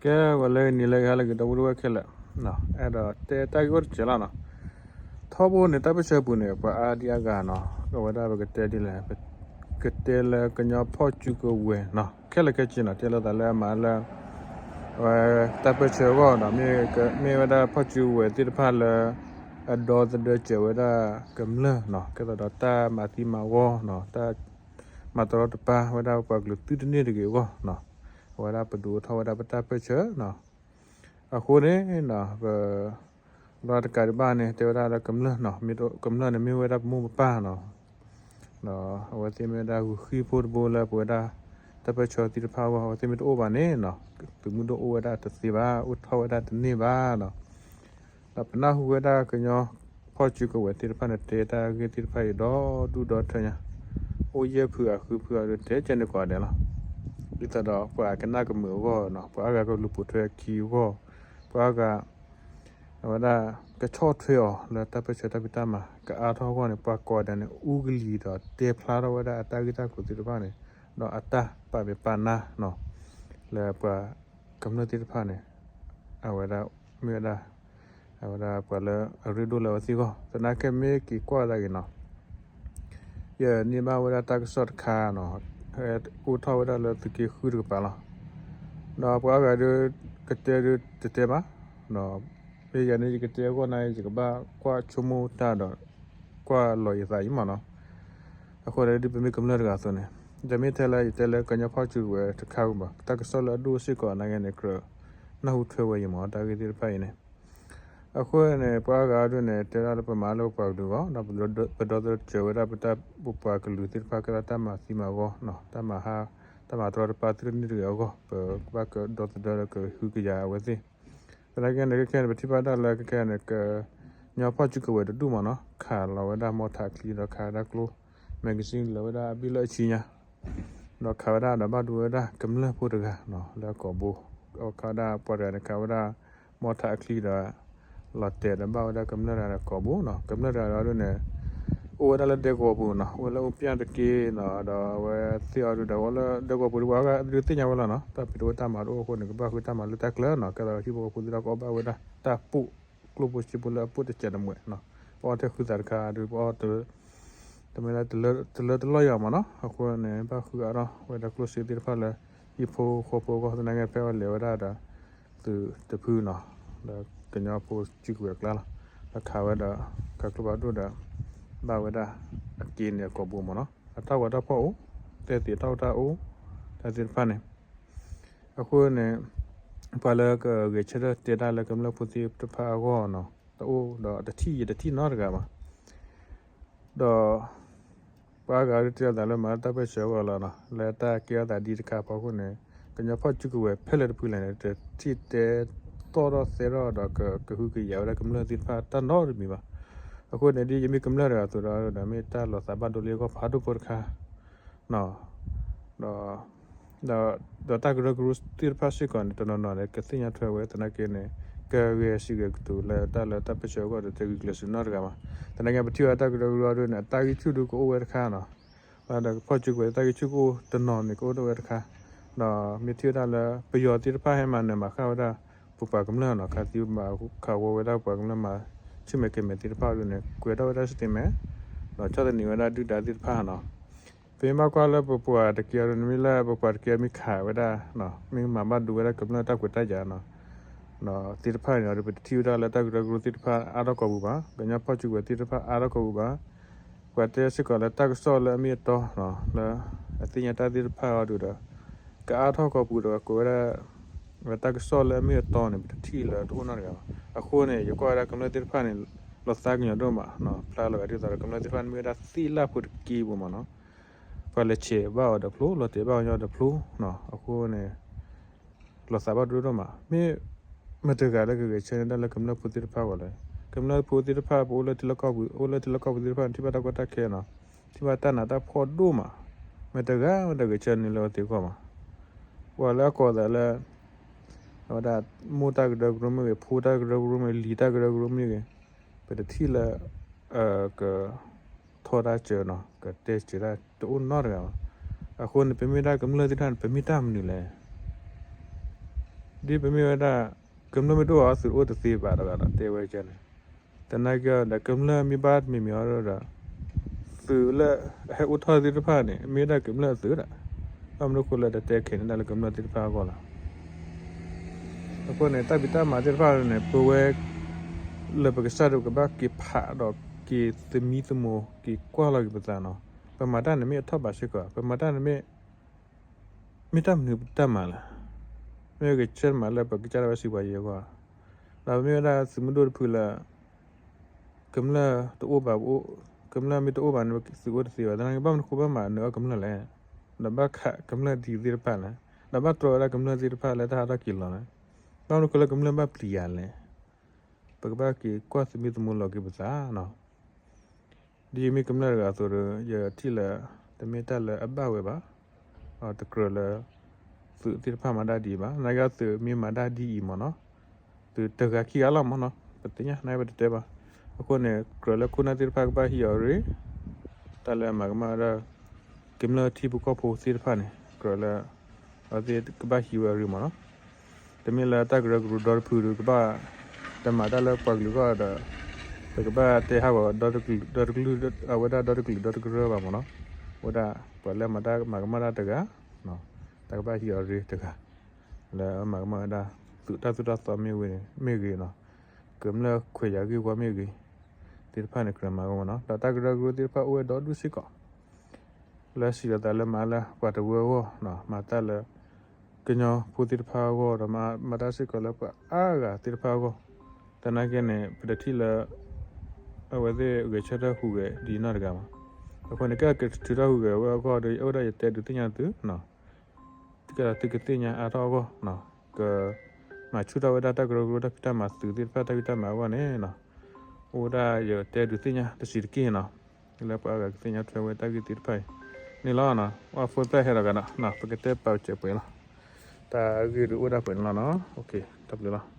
ကဲ ဂီၤလၢအဂ့ၤ နံၤလၢအဂ့ၤ ဟါလၢအဂ့ၤ ဒီပုၢ်ဝဲၢ်ခဲလၢာ်, အဲၣ်ဒိးတဲတၢ်ဂ့ၢ်အိၣ်တစဲးလီၤနီၤ. ထီဘိန့ၣ် တၢ်ပၢၢ်ဆၢပူၤန့ၣ် ပှၤအါဒံအါဂၤနီၤ, အဝဲဒၣ်ပကတဲဒ်လဲၣ်, ကတဲလၢကညီဖီၣ်စုကဝဲၤနီၤ, ခဲလၢာ်ခဲဆ့နီၤ, တဲလိာ်သးလၢအမၤလၢ အဝဲတၢ်ပၢၢ်ဆၢအဂီၢ်နီၤ, မ့ၢ်ဝဲဒၣ်ဖီၣ်စုကဝဲၤသ့ၣ်တဖၣ်လၢ အဒီသဒၢစၢၤဝဲဒၣ်ကမျၢၢ်နီၤ, ကဲသိးဒီးတၢ်မၤသံမၤဝီနီၤ, တၢ်မၤတရီတပါဝဲဒၣ်ပှၤကလုာ်သုတန့ၢ်တဂ့ၤအဂီၢ်နီၤ, အဝဲဒၣ်ပဒုးအိၣ်ထီၣ်ဝဲဒၣ်ပတၢ်ပၢၢ်ဆၢနီၤ. အဃိန့ၣ်နီၤ, ပ လီၤတကးဒံးဘၣ်န့ၣ် တဲဝဲဒၣ်လၢကမျၢၢ်နီၤ, ကမျၢၢ်န့ၣ်မ့ၢ်ဝဲဒၣ်ပမိၢ်ပပၢ်နီၤ, ဒီးအဝဲသ့ၣ်မ့ၢ်ဝဲဒၣ်ဂုာ်ဃံဖိတဘိလၢပဝဲဒၣ် တၢ်ပၢၢ်ဆၢသ့ၣ်တဖၣ်အဂီၢ်, အဝဲသ့ၣ်မ့ၢ်တအိၣ်ဘၣ်န့ၣ်နီၤ, သုးမုၢ်ဒိၣ်အိၣ်ဝဲဒၣ်တသ့ဘၣ်, အိၣ်ထီၣ်ဝဲဒၣ်တန့ၢ်ဘၣ်နီၤ. ဒီးပနၢ်ဟူဝဲဒၣ်ကညီဖီၣ်စုကဝဲၤသ့ၣ်တဖၣ်န့ၣ် တဲတၢ်ဂ့ၢ်သ့ၣ်တဖၣ်အံၤဒီဒူၣ်ဒီထၢညါ, အိၣ်ယဲၢ်ဖုအဃုဖုအဒုးတဲကဲန့ၣ်ကိးဂၤဒဲးလီၤ. ဒ်သိးဒီးပှၤကနၣ်ကမုာ်အဂီၢ်နီၤ, ပှၤအါဂၤကလူၤပိာ်ထွဲအခံအဂီၢ်, ပှၤအါဂၤ အဝဲဒၣ်ကဆီၣ်ထွဲအီၤလၢတၢ်ပၢၢ်ဆၢတၢ်ဖံးတၢ်မၤ ကအါထီၣ်အဂီၢ်န့ၣ် ပှၤကိးဂၤဒဲးန့ၣ် အူကလံၤဒီးတဲဖျါထီၣ်ဝဲဒၣ်အတၢ်ဂ့ၢ်တၢ်ကျိၤသ့ၣ်တဖၣ်န့ၣ်, ဒီးအတၢ်ပာ်မဲာ်ပာ်နါနီၤ, လၢပှၤကမျၢၢ်သ့ၣ်တဖၣ်န့ၣ် အဝဲဒၣ်မ့ၢ်ဝဲဒၣ် အဝဲဒၣ်ပှၤလၢအရ့ဒိၣ်လၢအဝဲသ့ၣ်အဂီၢ်, သနာ်က့မ့ၢ်က့ၤကွၢ်သးက့ၤနီၤ, ယန့ၢ်ဘၣ်ဝဲဒၣ်တၢ်ကစီၣ်တခါနီၤ, ဟဲအိၣ်ထီၣ်ဝဲဒၣ်လၢသုးက့ဃုတကပၤလီၤ. ဒီးပှၤအါဂၤဒုး ကတဲဒုးတတဲဘၣ်, ဒီးမ့ၢ်ယၤန့ၣ် ယကတဲအဂီၢ်န့ၣ် ယကဘၣ်ကွၢ်ဆိကမိၣ်တၢ်ဒီး ကွၢ်လီၤယသးအံၤမးနီၤ. အဃိဒ်ပမ့ၢ်ကမျၢၢ်တဂၤအသိးန့ၣ်, တမ့ၢ်ထဲလၢယတဲလၢကညီဖီၣ်စုကဝဲၤတခါဧိၤဘၣ်, တၢ်ကစီၣ်လၢအဒိၣ်စ့ၢ်ကီးနာ်က့န့ၣ် ကြၢးနၢ်ဟူထွဲဝဲအံၤမး တၢ်ဂ့ၢ်သ့ၣ်တဖၣ်အံၤန့ၣ်. အဃိန့ၣ် ပှၤအါဂၤအါဒုးန့ၣ် တဲဒၣ်လၢပမၤလၢပပှၤကလုာ်အဂီၢ်, ဒီးပဒီသဒၢစၢၤဝဲဒၣ်ပတၢ်ပပှၤကလုာ်သ့ၣ်တဖၣ် ကဲဒၣ်တၢ်မၤသံမၤဝီ, တၢ်မၤဟါ, တၢ်မၤတရီတပါသုတန့ၢ်တဂ့ၤအဂီၢ်, ပဘၣ်ကဒီသဒၢဒီးကဟုကယာ်အဝဲသ့ၣ်. သနာ်က့န့ၣ် ခဲခဲန့ၣ် ပထံၣ်ဘၣ်ဒၣ်လၢခဲခဲန့ၣ် ကညီဖီၣ်စုကဝဲၤတဒူၣ်မးနီၤ, ခးလီၤဝဲဒၣ်မီထးအချံဒီးခးဝဲဒၣ်ကျိ magazine လၢဝဲဒၣ်အဘ့ၣ်လၢအဆံညါ ဒီးခးဝဲဒၣ်ဒီးဘၣ်ဒိဝဲဒၣ်ကမျၢၢ်ဖိတဂၤနီၤ လၢအကိာ်ဘိ, ခးဝဲဒၣ်ပှၤတဂၤန့ၣ် ခးဝဲဒၣ်မီထးအချံဒီး လီၤတဲာ်ဒီးဘၣ်ဝဲဒၣ်ကမျၢၢ်တဂၤဒီးကိာ်ဘိနီၤ, ကမျၢၢ်တဂၤဒီးဒ်န့ၣ် အိၣ်ဝဲဒၣ်လၢဒဲကဝီၤပူၤနီၤ, အိၣ်လၢအိၣ်ပျၢ်တက့ၢ်နီၤ, ဒီးအဝဲသ့ၣ်အီၤဒုးဒီး အိၣ်လၢဒဲကဝီၤပူၤဒ်ပှၤအါဂၤဒုးသ့ၣ်ညါဝဲလီၤနီၤ, တၢ်ဖံးတအိၣ်တၢ်မၤတအိၣ်အဃိန့ၣ် ကဘၣ်ဃုတၢ်မၤလၢတၢ်ကျၢၤနီၤ, ကဲဒီးဟံၣ်ဖိဃီဖိသ့ၣ်ဒီးကအီၣ်ဘၣ်ဝဲဒၣ်တၢ်ပိာ်ကျိဖိစ့ဖိလၢအပိာ်တစဲးတမှဲးနီၤ, ပအီၣ်ထဲဃုသးတခါဒုး ပအီၣ် တမ့ၢ်လၢတလၢတလီၢ်ယၤမးနီၤ, အဃိန့ၣ် ဘၣ်ဃုအါထီၣ်ဝဲဒၣ်ကျိၣ်စ့သ့ၣ်တဖၣ်လၢ ဟံၣ်ဖိဃီဖိအဂီၢ် သနာ်က့ဖဲအီၤလဲၤဝဲဒၣ်ဒီး သုးတဖုနီၤ, လၢကညီဖိစုကဝဲၤအကျါလီၤ, ဒီးခးဝဲဒီး ခးကျိဖးဒိၣ်ဒီး ဘၣ်ဝဲဒၣ်အက့န့ၣ်အကိာ်ဘိမးနီၤ, အတၢ်ဂီၤတၢ်ဖီၣ်အိၣ်, တဲသ့ၣ်တၢ်အိၣ်တၢ်အိၣ်, တၢ်သ့ၣ်တဖၣ်န့ၣ် အဃိန့ၣ် ပှၤလၢကဂဲၤဆၢထၢၣ်တဲတၢ်လၢကမျၢၢ်ဖိသ့ၣ်တဖၣ်အဂီၢ်နီၤ, တအိၣ်ဒီးတထံၣ်ယတထံၣ်နီတဂၤဘၣ်. ဒီး ပှၤအါဂၤဒုးတဲအသးလၢမၤလၢတၢ်ပၢၢ်ဆၢအဂီၢ်လီၤနီၤ, လၢတၢ်ကဲထီၣ်သးဒ်တခါအဖီခိၣ်န့ၣ် ကညီဖီၣ်စုကဝဲၤဖဲလဲၣ်တဖုလဲၣ်န့ၣ် တထံၣ်တဲသီၣ်ထီၣ်သဲထီၣ်ဒီးက ကဟုကယာ်ဝဲဒၣ်ကမျၢၢ်သ့ၣ်တဖၣ်တၢ်နီတမံၤဘၣ်. အဃိန့ၣ် ဒ်ယမ့ၢ်ကမျၢၢ်တဂၤအသိးဒီး ဒီးမ့ၢ်တၢ်လီၤသးဘၣ်ဒိလံအဂီၢ်ဖးဒိၣ်ဖိတခါ ဒီး ဒီးတၢ်ကရၢကရိသ့ၣ်တဖၣ်စ့ၢ်ကီးန့ၣ် တနီၤနီၤန့ၣ် ကသ့ၣ်ညါထွဲဝဲသနာ်က့န့ၣ် ကဂဲၤစံးဂဲၤကတိၤလၢတၢ်လၢတၢ်ပၢၢ်ဆၢအဂီၢ်ဒီး တဂုာ်ကျဲးစၢးနီတဂၤဘၣ်. သနာ်က့ပထံၣ်ဝဲတၢ်ကရၢကရိအံၤဒ်န့ၣ် အတၢ်ဂံၢ်ဆူၣ်ဒုးကအိၣ်ဝဲတခါနီၤ, ဒီးဖီၣ်စုကဝဲၤတၢ်ဂံၢ်ဆူၣ်ကအိၣ်တနီၤန့ၣ် ကအိၣ်ဒၣ်ဝဲတခါ, ဒီးမ့ၢ်ထံၣ်ဝဲဒၣ်လၢပယီၤသ့ၣ်တဖၣ်ဟဲမၤနၢၤမၤဃၣ်ဝဲဒၣ် ပပှၤကမျၢၢ်နီၤ, ခးသံမၤခးဝီဝဲဒၣ်ပှၤကမျၢၢ်မၤ ဆူၣ်မဲာ်ကဲၤမဲာ်သ့ၣ်တဖၣ်အံၤဒ်န့ၣ် ကွဲးထီၣ်ဝဲဒၣ် statement ဒီးဆီၣ်သနံးဝဲဒၣ်ဒုၣ်ဒါသ့ၣ်တဖၣ်နီၤ. ပမ့ၢ်ဘၣ်ကွၢ်လၢပပှၤတက့ၢ်အံၤဒ်န့ၣ် မ့ၢ်လၢပပှၤတက့ၢ်မ့ၢ်ခးဝဲဒၣ် မ့ၢ်မၤဘၣ်ဒိဝဲဒၣ်ကမျၢၢ်တၢ်ခွဲးတၢ်ယာ်နီၤ သ့ၣ်တဖၣ်န့ၣ်ဒီး ပတထံၣ်ဝဲဒၣ်လၢတၢ်ကရၢကရိသ့ၣ်တဖၣ်အါထီၣ်ကိာ်ပူၤဘၣ်, ကညီဖီၣ်စုကဝဲၤသ့ၣ်တဖၣ်အါထီၣ်ကိာ်ပူၤဘၣ်. ပှၤတဲစ့ၢ်ကီးလၢတၢ်ကစီၣ်လၢအမ့ၢ်အတီနီၤ လၢအသ့ၣ်ညါတၢ်သ့ၣ်တဖၣ်အံၤဒ်ဒီး ကအါထီၣ်ကိာ်ပူၤဒီးကွဲးဝဲဒၣ် ဝဲတၢ်ကစီၣ်လၢအမ့ၢ်အတီန့ၣ် ပတထံၣ်လၢတအိၣ်နီတဂၤဘၣ်. အဃိန့ၣ် ယကွၢ်ဝဲဒၣ်ကမျၢၢ်သ့ၣ်တဖၣ်န့ၣ် လီၤသးကညီၤဒိၣ်မးနီၤ, ဖျါလီၤဂာ်ဒ်သိးဒီးကမျၢၢ်သ့ၣ်တဖၣ်န့ၣ်မ့ၢ်ဝဲဒၣ်သ့ၣ်လၣ်ဖိတက့ၢ်ပူၤမးနီၤ, ပှၤလဲၤဆဲးဘၣ်အီၤဒီးဖျိ လီၤတဲာ်ဘၣ်အီၤညီဒီးဖျိနီၤ, အဃိန့ၣ် လီၤသးဘၣ်ဒိဒိၣ်မး, မ့ၢ် မတၤတဂၤလၢကဂဲၤဆၢထၢၣ်ဒၣ်လၢကမျၢၢ်ဖိသ့ၣ်တဖၣ်အဂီၢ်လဲၣ်. ကမျၢၢ်ဖိသ့ၣ်တဖၣ် ပအိၣ်လၢထံလီၢ်ကီၢ်ပူၤ အိၣ်လၢထံလီၢ်ကီၢ်ပူၤသ့ၣ်တဖၣ်န့ၣ် ထံၣ်ဘၣ်တၢ်ကီတၢ်ခဲနီၤ, ထံၣ်ဘၣ်တၢ်နးတၢ်ဖှီၣ်ဒိၣ်မး, မတၤတဂၤမ့ၢ်တဂဲၤဆၢထၢၣ်န့ၣ်လၢအဝဲသ့ၣ်အဂီၢ်မး, ပှၤလၢအကိးသးလၢ အဝဲဒၣ် မိၢ်တၢ်ကရၢကရိမ့ၢ်ဂ့ၤ, ဖိတၢ်ကရၢကရိမ့ၢ်ဂ့ၤ, လံၤတၢ်ကရၢကရိမ့ၢ်ဂ့ၤ, ပတထံၣ်လၢ က ထီၣ်တၢ်စၢၤနီၤ, ကတဲစၢၤတၢ်တအိၣ်နီတဂၤဘၣ်. အဃိန့ၣ် ပမ့ၢ်ဒၣ်ကမျၢၢ်သ့ၣ်တဖၣ်န့ၣ် ပမ့ၢ်တၢ်မနုၤလဲၣ်. ဒ်ပမ့ၢ်ဝဲဒၣ် ကမျၢၢ်မ့ၢ်တအိၣ်အီၤ သုးတအိၣ်တသ့ဘၣ်တဂၤဒီး တဲဝဲန့ၣ်, သနာ်က့ဒီး ကမျၢၢ်မ့ၢ်ဘၣ်တမံၤမံၤအီၤဒီး သုးလၢအဟဲအိၣ်ထီၣ်သ့ၣ်တဖၣ်န့ၣ် မ့ၢ်ဝဲဒၣ်ကမျၢၢ်အသုးဒၣ်, ဘၣ်မနုၤအဃိလၢတတဲခဲန့ၣ်ဒၣ်လၢကမျၢၢ်သ့ၣ်တဖၣ်အဂီၢ်လီၤ. အဃိန့ၣ် တၢ်ဖံးတၢ်မၤသ့ၣ်တဖၣ်န့ၣ် ပဝဲ လၢပကစၢ်ဒၣ်ကဘၣ်က့ၤဖးဒီးက့ၤသမံသမိး က့ၤကွၢ်လီၤက့ၤပသးနီၤ. ပမၤတၢ်န့ၣ်မ့ၢ်အထီၣ်ဘၣ်စ့ၢ်ကီး, ပမၤတၢ်န့ၣ်မ့ၢ် မ့ၢ်တၢ်မနုၤတၢ်မၤလဲၣ်, မ့ၢ်ဂဲၤဆၢထၢၣ်မၤလၢပကစၢ်ဒၣ်ဝဲစံးပှၤယံၤအဂီၢ်, ဒီးပမ့ၢ်ဝဲဒၣ်သုးမုၢ်ဒိၣ်တဖုလၢ ကမျၢၢ်တအိၣ်ဘၣ်, ကမျၢၢ်မ့ၢ်တအိၣ်ဘၣ်န့ၣ် သုးအိၣ်တသ့ဘၣ်. သနာ်က့ ဘၣ်မနုၤအဃိဘၣ်မၤနၢၤအီၣ်ကမျၢၢ်လဲၣ်, ဒီးဘၣ်ခးကမျၢၢ်ဒ်သ့ၣ်တဖၣ်လဲၣ်, ဒီးဘၣ်တြီဝဲဒၣ်ကမျၢၢ်သ့ၣ်တဖၣ်လၢတၢ်ဟးထီၣ်က့ၤလီၤလဲၣ်, ဘၣ်မနုၤအဃိလၢကမျၢၢ်ဘၣ်ပျံၤယၤလဲၣ်. ပကဘၣ်က့ၤကွၢ်သမံသမိးလီၤက့ၤပသးနီၤ. ဒ်ယမ့ၢ်ကမျၢၢ်တဂၤအသိးဒီး ယထံၣ်လၢ တမ့ၢ်တၢ်လၢအဘၣ်ဝဲဘၣ်, တကြၢးလၢ သုးသ့ၣ်တဖၣ်မၤတၢ်ဒ်အံၤဘၣ်. သနာ်က့သုးမ့ၢ်မၤတၢ်ဒ်အံၤမ့ၢ်နီၤ, သုးတဂၤခံဂၤလီၤမ့ၢ်နီၤ, ပသ့ၣ်ညါ သနာ်က့ပတတဲဘၣ်. အဃိန့ၣ် ကြၢးလၢခိၣ်နၢ်သ့ၣ်တဖၣ်ကဘၣ်ဟံးအီၤရ့, တၢ်လၢအမၤကမၣ်ဝဲဒၣ် ကမျၢၢ်ထံဖိကီၢ်ဖိသ့ၣ်တဖၣ်န့ၣ် ကြၢးလၢ အဝဲသ့ၣ်ကဘၣ်ဟံးဝဲအရ့မ့ၢ်နီၤ. တမ့ၢ်လၢတၢ်ကရၢကရိဒီတဖုဒီး ကဘၣ်တမၤတၢ်လၢပှၤကလုာ်အဂီၢ်ဒီး ပကဘၣ်တဲဟးဂီၤဒီတကလုာ် ဒီတကလုာ် အဝဲဒၣ်ဒီတကလုာ်ဒီတကရၢဘၣ်မ့ၢ်နီၤ. အဝဲဒၣ်ပှၤလၢမၤတၢ်မၤကမၣ်တၢ်တဂၤ တၢ်ကဘၣ်ဟံးအီၤရ့တဂၤ လၢအမၤကမၣ်ဝဲဒၣ် သုးတၢ်သိၣ်တၢ်သီမ့ၢ်ဂ့ၤ မ့ၢ်ဂ့ၤနီၤ, ကမျၢၢ်ခွဲးယာ်ဂ့ၢ်ဝီမ့ၢ်ဂ့ၤ သ့ၣ်တဖၣ်န့ၣ် ကြၢးမၤကမၣ်မ့ၢ်နီၤ. ဒီးတၢ်ကရၢကရိသ့ၣ်တဖၣ်အိၣ်ဝဲဒီဒူၣ်စ့ၢ်ကီး လၢစံးလီၤသးလၢမၤလၢပှၤတဝၢအဂီၢ်, မၤတၢ်လၢ ကညီဖိသ့ၣ်တဖၣ်အဂီၢ်ဒီး မၤတၢ်စ့ၢ်ကီးလၢပှၤအါဂၤသ့ၣ်တဖၣ်အဂီၢ်, သနာ်က့န့ၣ် ပတထံၣ်လၢ အဝဲသ့ၣ်ဂဲၤဆၢထၢၣ်ဟူးဂဲၤဒ်နီတဂၤဘၣ်. အဃိန့ၣ် ကဲကထုးထီၣ်ဟူးဂဲၤဝဲအဂီၢ်ဒီး အိၣ်ဒၣ်ယတဲဒုးသ့ၣ်ညါသု ကဲဒၣ်သုကသ့ၣ်ညါအါထီၣ်အဂီၢ်, က မၤဆူၣ်ထီၣ်ဝဲဒၣ်တၢ်ကရၢကရိတၢ်ဖံးတၢ်မၤသုးသ့ၣ်တဖၣ်တၢ်ဖံးတၢ်မၤအဂီၢ်န့ၣ်, အိၣ်ဒၣ်ယတဲဒုးသ့ၣ်ညါတစံးတက့ၢ်နီၤ, လၢပှၤအါဂၤကသ့ၣ်ညါထွဲဝဲတၢ်ဂ့ၢ်သ့ၣ်တဖၣ်အံၤန့ၣ်လီၤ. ဝဲဖိသၣ်ဟဲဒီးဂၤဒီး ပကတဲပာ်စၢၤပှဲၤလီၤ. တၢ်ဂ့ၢ်ဒုးအိၣ်ဒၣ်ပှဲၤန့ၣ်လီၤနီၤ. တၢ်ဘျုးလီၤ.